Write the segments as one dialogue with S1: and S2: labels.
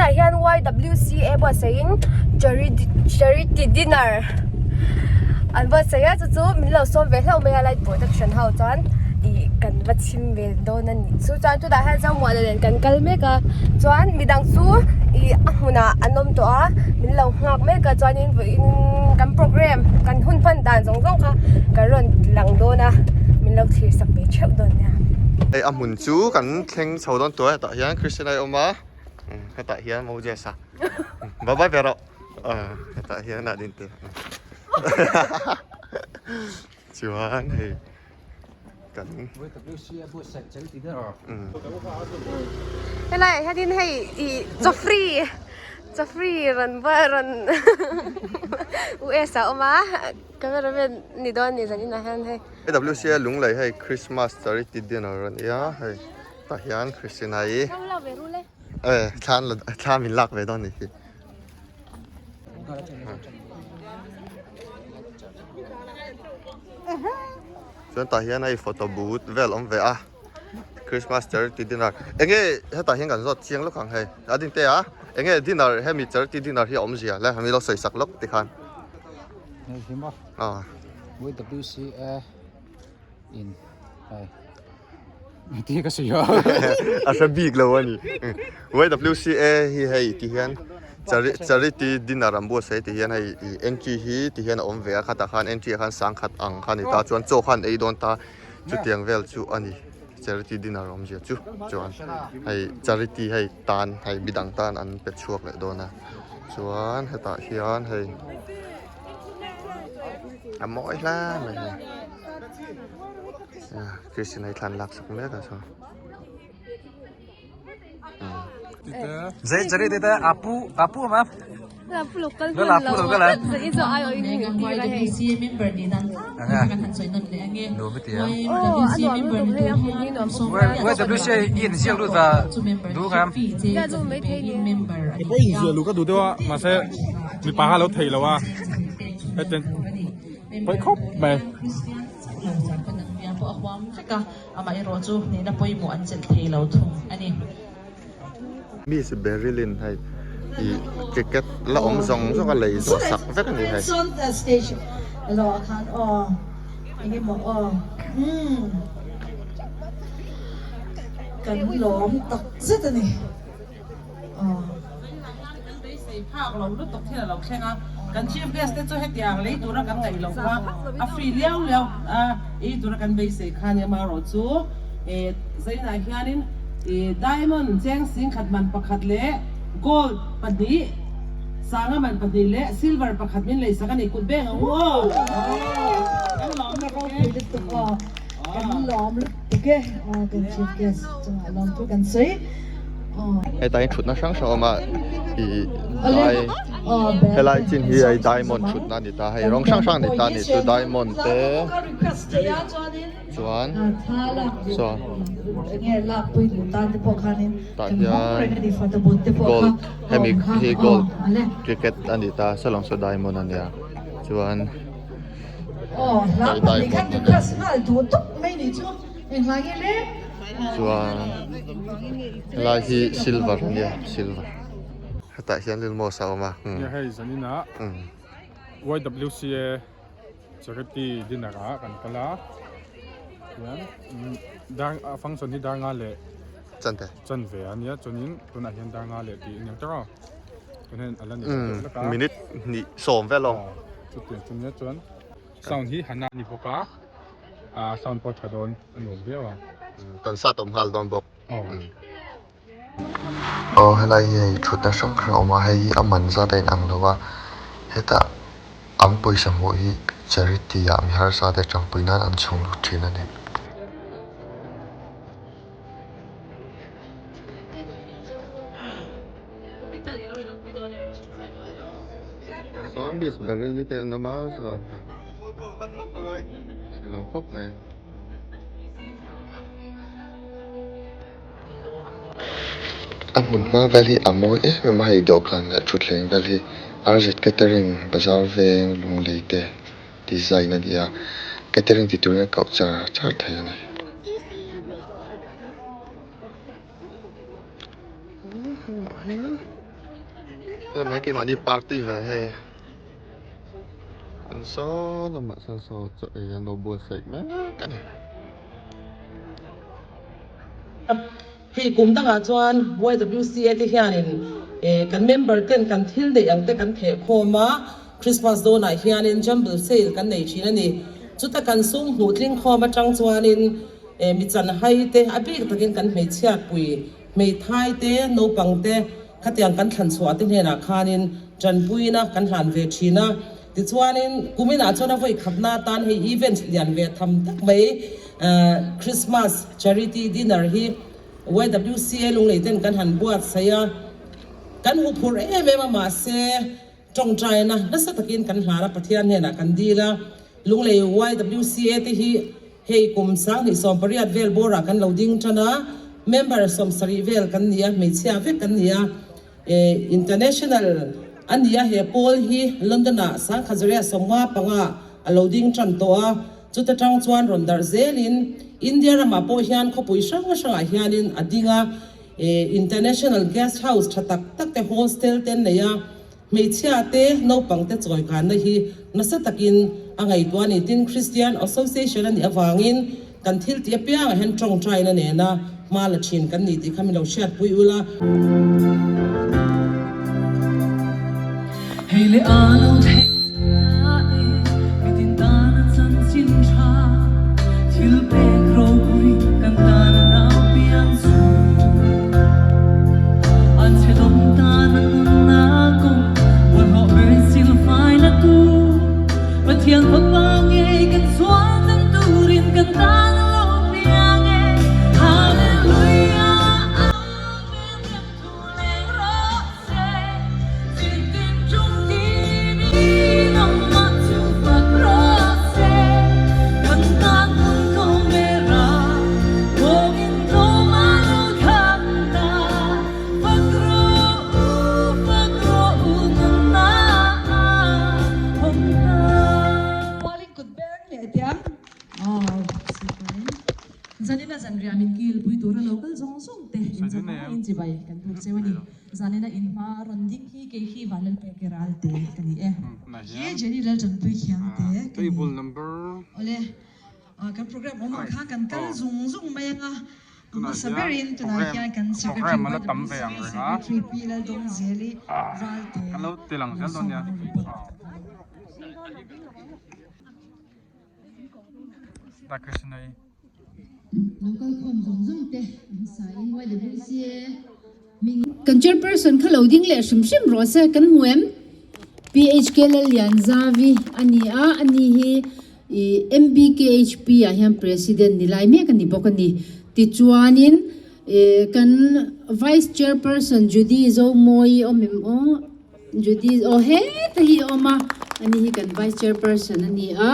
S1: Vawiinah hian YWCA buatsaihin charity dinner an buatsaih a chu chu min lo sawm ve hlauh mai a light production ho chuan ih kan va chhim ve dawn a nih chu chuan chutah hian Zomuana nen kan kal mek a chuan midang chu ih a hmunah an awm tawh a min lo nghak mek a chuanin vawiin kan programme kan hun hman dan zawng zawng kha kan rawn lang dawn a min lo thlir sak ve theuh dawn nia.
S2: Hei a hmun chu kan thleng chho dawn tawh a hetah hian Christian a awm a hetah hian Moses a bye bye ve rawh hetah hian a din te chuan hei kan
S1: Helai ah hianin hei ih chaw free chaw free rawn rawn US ah a awm a cameraman ni dawn a ni zanin ah hian hei.
S2: AWC a lunglei hei Christmas charity dinner a nia hei tah hian Christina i e thla an la thla min lak ve dawn a nih hi. Chuan tah hian hei photo booth vel awm ve a Christmas charity dinner enge hetah hian kan zawt chiang lawk ang hei a ding te a enge dinner hemi charity dinner hi a awmzia le mi lo sawi sak lawk tikhan.
S3: Aw YWCA in hei ti ka sawi a
S2: a hre bik lo a ni YWCA hi hei ti hian charity dinner an buatsaih ti hian hei ih entry hi ti hian a awm ve a khatah khan entry ah khan sangkhat ang kha a ni ta chuan chaw khan ei dawn ta chutiang vel chu a ni charity dinner awmzia chu chuan hei charity hei tan hei midang tan an pe chhuak leh dawn a chuan hetah hian hei. A mawi hle mai hei Christian a hi thla an lak sak mek a saw
S4: Mipa kha lo thei lo a hetiang pawi khawp mai.
S2: Miss Berilyn hei ih ticket la awm zawng zawng a lei zawh sak vek a ni hei.
S5: Kan beisei phak lo lutuk thil a lo thleng a, kan chief guest te chu hetiang lei tura kan ngaih loh kha a free liau liau a, ei tura kan beisei kha nia marawh chu Zainah hianin diamond cheng singkhat man pakhat leh gold pahnih sanga man pahnih leh silver pakhat min leisak a ni kut beng ang u aw. Kan lawm lutuk e.
S6: Kan lawm lutuk e kan chief guest chungah lawmthu kan sawi.
S2: Hetah hian thutna hrang hrang a awm a ih dai helai chin hi hei diamond thutna a ni ta hei rawng hrang hrang a ni ta a ni chu diamond te chuan saw tah hian gold hemi hi gold cricket a ni ta sawlawng saw diamond a nia chuan. Chuan helai hi silver a nia silver hetah hian lil maws a awm a.
S4: Nia hei zaninah YWCA charity dinner ah kan kal a chuan dar function hi dar nga leh chanve a nia chuanin tunah hian dar nga leh tih a ni ang tawk a.
S2: Minute hnih sawm vel awm.
S4: Chutiang chu nia chuan sound hi han a ni bawk a, a sound pawh tha dawn a nuam viau ang.
S2: Kan sat awm nghal dawn bawk. Aw helai hi hei thutna hrang hrang a awm a, hei hi a man zat a inang lo a, hetah an pawisa hmuh hi charity ah mi harsa te tangpui nan an chhung lut thin a ni. Zombies barrel hi te an awm a chuan lo khawp mai. A hmun hma vel hi a mawi em em a hei dawhkan leh thutthleng vel hi RZ catering bazar veng lunglei te design a ni a catering ti turin a koh char char thei a ni. Hemi keimahni party ve hei an saw lamah sawn saw chaw ei an lo buatsaih mek a ni.
S5: Hei kum dangah chuan YWCA te hianin kan member ten kan thil neih ang te kan theh khawm a, Christmas dawnah hianin jumble sale kan nei thin a ni. Chuta kan sum hmuh tling khawm atang chuanin mi chanhai te a bik takin kan hmeichhiatpui hmeithai te naupang te khatiang kan thlan chhuah te hnenah khanin tanpuina kan hlan ve thin a. Tichuanin kuminah chuan a vawi khatna atan hei event lian ve tham tak mai Christmas Charity Dinner hi YWCA Lunglei ten kan han buatsaih a, kan huphurh em em a mahse tawngtaina nasa takin kan hlan a Pathian hnenah kan dil a, Lunglei YWCA te hi hei kum 2018 vel bawrah kan lo ding tan a, member 70 vel kan ni a, hmeichhia vek kan ni a. International a ni a, he pawl hi London-ah Sangkhazaria 55 a lo ding tan tawh a, chuta tang chuan rawn darh zelin India ramah pawh hian khawpui hrang hrangah hianin a ding a, International Guest House tha tak tak te hostel te an nei a, hmeichhia te naupang te chawikanna hi nasa takin a ngaihtuah a ni. Tin, Christian Association a nih avangin Kan thil tih apiangah hian tawngtaina nena hma la thin kan ni tih kha min lo hriatpui ula.
S7: Hei leh a lo thleng ta e, mitin tana chanchin tha, thil pek ropui kan tana nau piang chu. An chhe dawm tana nunna kawng, bawlhhlawh ber silfai la tu. Pathian fapa ngei kan sual tan turin kan tan a lo piang e. Hallelujah Amen rem thu leng rawh se. Chin tin chung tin in awmah chu fak rawh se. Kan tan hun ko mera kawngin tlawm a lo thlang ta. Fak rawh u, fak rawh u nunna a awm ta.
S6: Mualin kut beng leh tiang aw sipain zanina zanriah min kil pui tura lo kal zawng zawng te inzavaiin chibai kan buk cheu a ni. Zanina in hma rawn ding hi kei hi Vanlalpeke Ralte ka ni e. Hi Jenny Laltanpui Khiangte ka ni. Awle. Kan program awm ang kha kan kal zung zung mai anga hmasa berin tunah hian kan secretary YWCA secretary Pi Laldawngzeli Ralte Lawmsawma a report.
S8: Lo kal khawm zawng zawng te a hmasa in YWCA ming.
S9: Kan chairperson kha lo ding leh hrim hrim rawh se kan hmu em? PHK Lallianzavi a ni a, ani hi ih MBKHP ah hian president ni lai mek a ni bawk a ni. Tichuanin ih kan vice chairperson Judy Zomawi awm em aw? Judy aw heta hi a awm a, ani hi kan vice chairperson a ni a.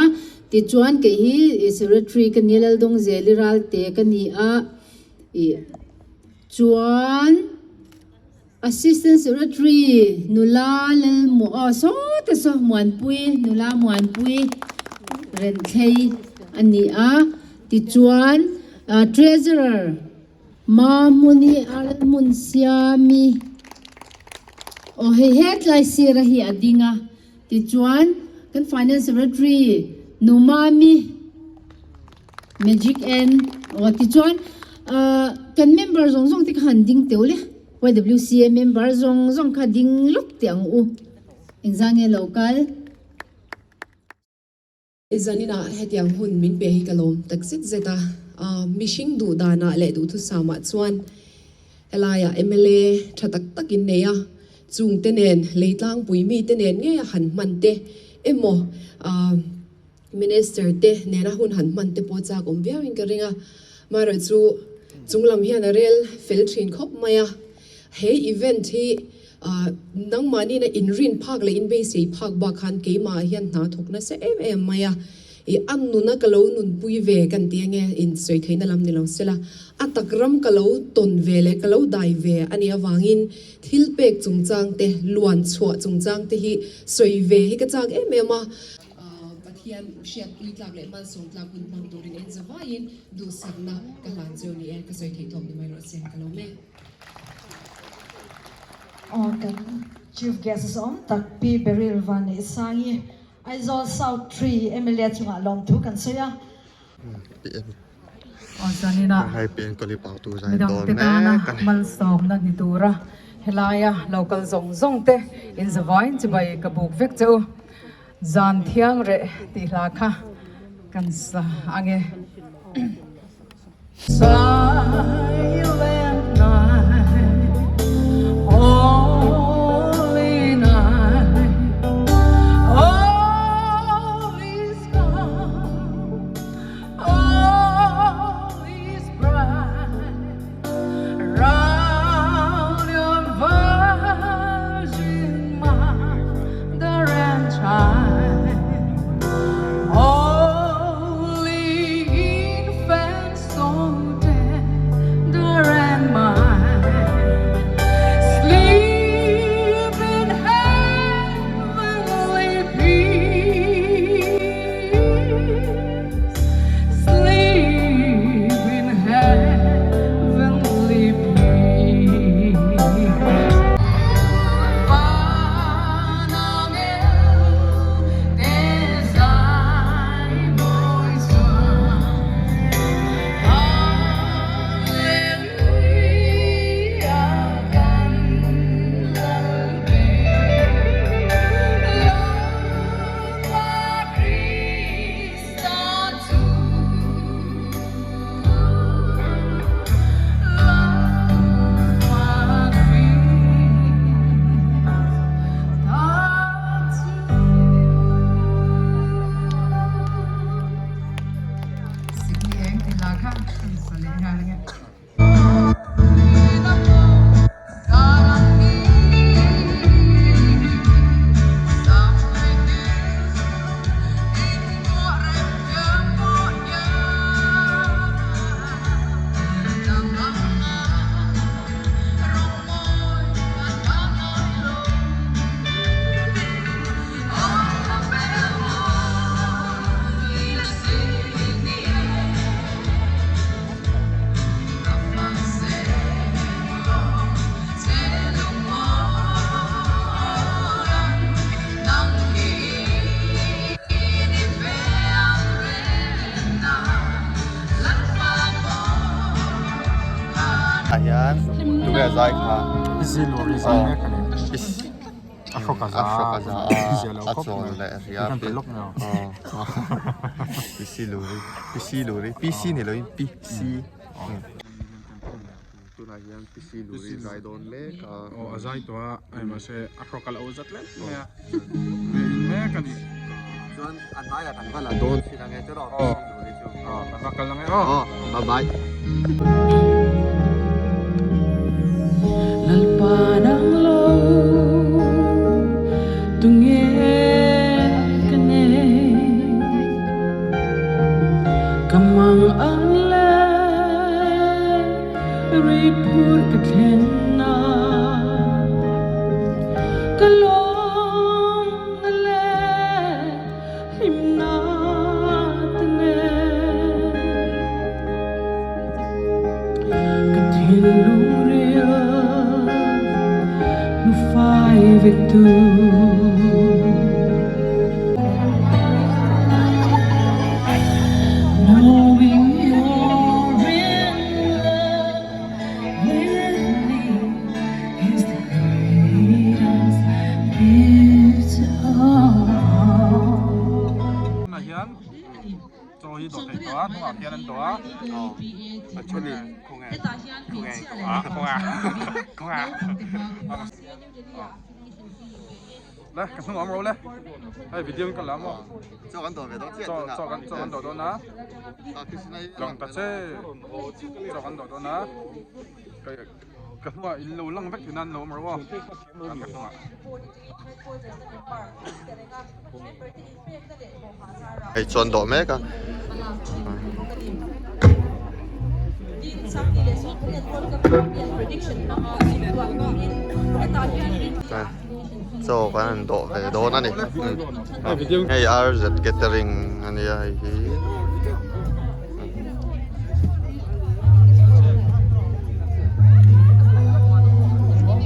S9: Tichuan kei hi ih secretary ka ni a, Laldawngzeli Ralte ka ni a ih. Chuan Assistant Secretary nula Lalmu aw sawta saw Muanpui nula Muanpui Renthlei a ni a, tichuan Treasurer Mamuni Lalhmunsiami aw hei hetlai sira hi a ding a, tichuan kan Finance Secretary Numami Magic N aw tichuan ahh kan member zawng zawng te kha han ding teuh le YWCA member zawng zawng kha ding lawk teh ang u engzah nge lo kal.
S10: Zaninah hetiang hun min pe hi ka lawm tak zet zet a, mihring duh danah leh duhthusam ah chuan helaiah mla tha tak tak in nei a, chung te nen leitlangpui mi te nen ngei a han hman te emaw ahh. Minister te nena hun han hman te pawh chak awm viau in ka ring a, marawh chu chung lam hian a rel fel thin khawp mai a, he event hi nangmahni na inrin phak leh inbeisei phak bak khan keimah ah hian hna thawk nasa em em mai a, ih a nuna ka lo nunpui ve kan ti ange insawi theihna lam ni lo sela, a tak ram ka lo tawn ve leh ka lo dai ve a nih avangin thil pek chungchang te, luan chhuah chungchang te hi sawi ve hi ka chak em em a. Pathian hriatpui tlak leh malsawm tlak hun hmang turin en zavaiin duhsakna ka hlan cheu ni e, ka sawi theih tawp ni mai rawh se, ka lo mek.
S6: Aw kan. Chief Guest zawm tak Pi Beryl Vanneihsangi, Aizawl South Tree mla chungah lawmthu kan sawi a.
S11: Aw zanina midangte tana malsawmna ni tura helaia lo kal zawng zawng te in zavain chibai ka buk vek che u. Zan thiang reh tih hla kha kan sa ange. Silent night, holy night, all is calm, all is bright, round your virgin mother and child. Holy infant, so tender and mild, sleep in heavenly peace. Sleep in heavenly peace.
S2: Ah hian tunge a zai kha
S4: A hrawk a za
S2: a a chawl leh a hria PC luri PC luri PC ni loin PC tunah hian PC luri zai dawn mek a
S4: aw a zai tawh a hei mahse a hrawk a lo zat lek mai a ve in mek a ni
S2: chuan a hnaiah kan va la dawn thin ang e chu rawh PC luri chu
S4: aw kan va kal ang e aw
S2: aw bye bye.
S7: Lalpa nang lo tunge ka nei ka mang ang le Ripur ka thlen na ka lawm na le hlim na te nen ka thinlung ril hnu fai vek tu. Knowing you're in love with me is the greatest gift of all.
S4: Tunah hian chaw hi dawh theih tawh a hnungah khian an dawh a
S2: a then in khawnge khawnge
S4: khawnge khawnge Le ka hnung awm ro le hei video in ka la maw
S2: chaw kan dawh ve dawn chiah
S4: chaw chaw kan chaw kan dawh dawn a lang ta che chaw kan dawh dawn a ka ka hnungah in lo lang vek thin a an lo awm ro aw an ka hnungah.
S2: Hei chuan dawh mek a. Chaw kan han dawh ve dawn a ni. Hei RZ catering a nia hei hi.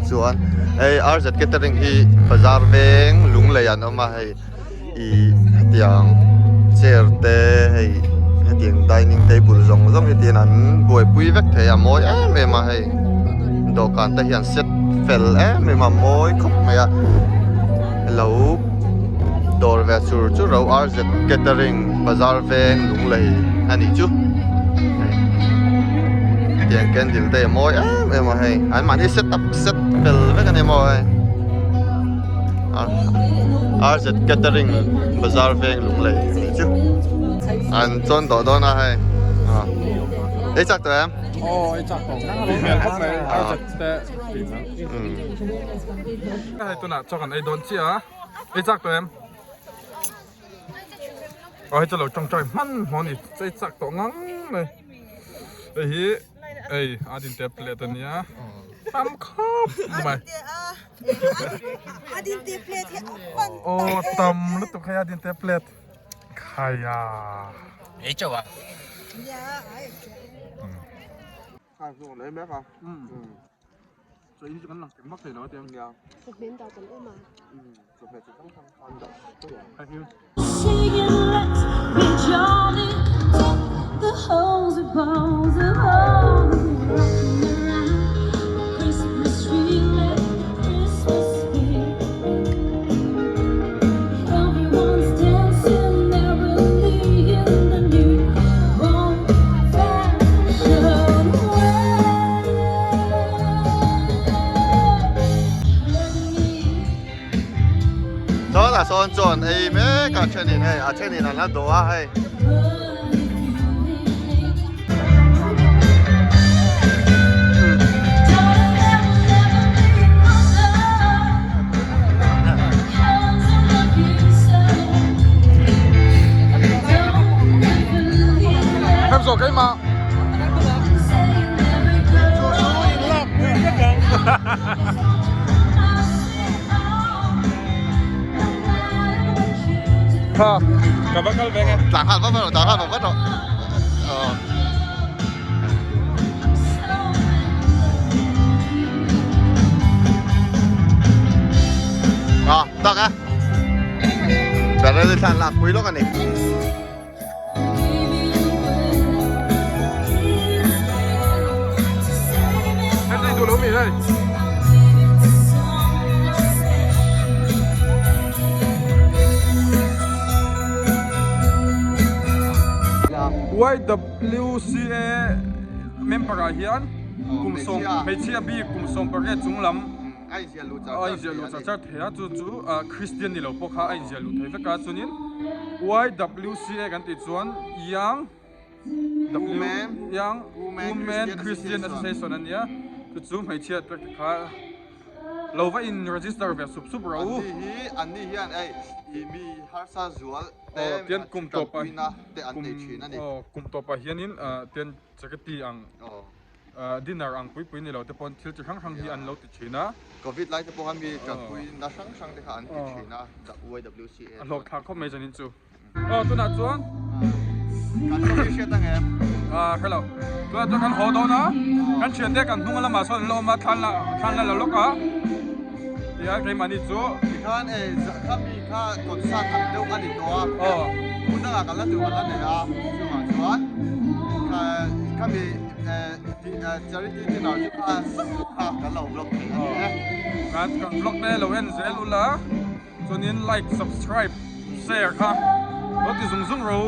S2: chuan hei RZ catering hi bazar veng lunglei an awm a hei ih hetiang chair te hei hetiang dining table zawng zawng hi tiin an buaipui vek thei a mawi em em a hei dawhkan te hian set fel em em a mawi khawp mai a lo dawr ve chur chur ro RZ catering bazar veng lunglei a nih chu hetiang candle te a mawi em em a hei an mahni set up set fel vek a ni maw hei. RZ catering bazar veng lunglei tih chu an chawn tawh dawn a hei ei chak tawh em
S4: aw ei chak tawh tui hmel khawp mai RZ te tui hmel hei tunah chaw kan ei dawn chiah a ei chak tawh em aw hei chu lo tawngtai hman hmaw a ni ei chak tawh ngang mai hei hi ei a din te plate a nia tam khawp mai. Aw tam lutuk hei a din te plate khaia.
S3: Ei chauh a.
S2: Chuan a sawn chuan ei mek a thenin hei a thenin an la dawh a hei.
S4: Em zawh keimah. Kha, ka va kal veng e.
S2: Tlang nghal vat vat rawh, tlang nghal vat vat rawh. Aw. Ah, tak a. Barrel thlan lak pui lawk a ni.
S4: YWCA member ah hian kum sawm hmeichhia bik kum 18 chung lam
S2: A inziah luh char
S4: a inziah luh char char thei a chu chu Christian ni lo pawh kha a inziah luh thei vek a chuanin YWCA kan tih chuan Young Young Women Christian Association a nia chu chu hmeichhia te kha lo va in register ve sup sup rawh u.
S2: An ni hi an ni hian hei ih mi harsa zual te
S4: tian kum tawpah
S2: tanpuina te an nei thin a ni.
S4: Aw kum tawpah hianin tian charity ang. Dinner ang pui pui ni lo te pawn thil chi hrang hrang hi an lo ti thin a.
S2: Covid lai te pawh khan mi tanpui na hrang hrang te kha an ti thin a, YWCA.
S4: A hlawk thlak khawp mai zanin chu. Aw tunah chuan.
S2: Kan hre hi hriat ang em?
S4: Ah hre lo. Tunah chuan kan haw dawn a, kan thian te kan hnung lamah sawn an la awm a, thlan la thlan la la lawk a. Tia keimahni chu.
S2: Tikhan e kha mi kha concert ang deuh a ni tawh a.
S4: Aw.
S2: Hmun dangah kan la tur kan la nei a, chungah chuan kha kha mi. Charity dinner chu kha kha kan lo vlog thei a ni e.
S4: Kan kan vlog te lo en zel ula chuanin like subscribe share kha lo ti zung zung ro.